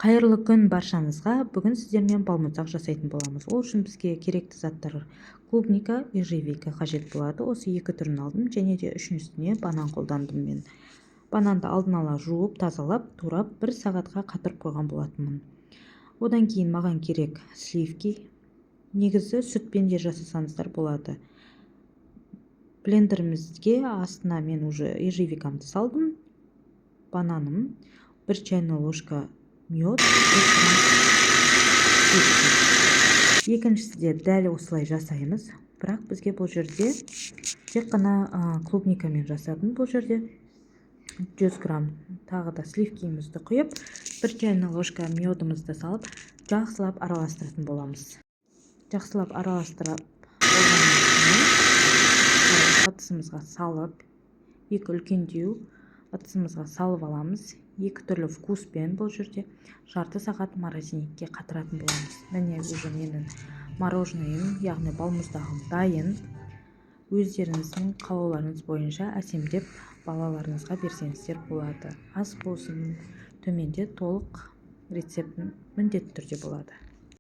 Қайырлы күн баршаңызға! Бүгін сіздермен балмұздақ жасайтын боламыз. Ол үшін бізге керекті заттар: клубника, ежевика қажет болады. Осы екі түрін алдым және де үшіншісіне банан қолдандым. Мен бананды алдын ала жуып, тазалап, турап, бір сағатқа қатырып қойған болатынмын. Одан кейін маған керек сливки. Негізі сүтпен де жасасаңыздар болады. Блендерімізге астына мен уже ежевикамды салдым, бананым, 1 чайный ложка мед, 100 грамм сливки. Екіншісі де дәл осылай жасаймыз, бірақ бізге бұл жерде тек қана клубникамен жасадым. Бұл жерде 100 грамм тағы да сливкимізді құйып, 1 чайный ложка медімізді салып, жақсылап араластыратын боламыз. Жақсылап араластырып болғаннан кейін ыдысымызға салып, екі үлкендеу ыдысымызға салып аламыз. Екі түрлі вкуспен. Бұл жерде жарты сағат морозильникке қатыратын боламыз. Міне, уже менің мороженыйым, яғни балмұздағым дайын. Өздеріңіздің қалауларыңыз бойынша әсемдеп, балаларыңызға берсеңіздер болады. Ас болсын! Төменде толық рецептін міндетті түрде болады.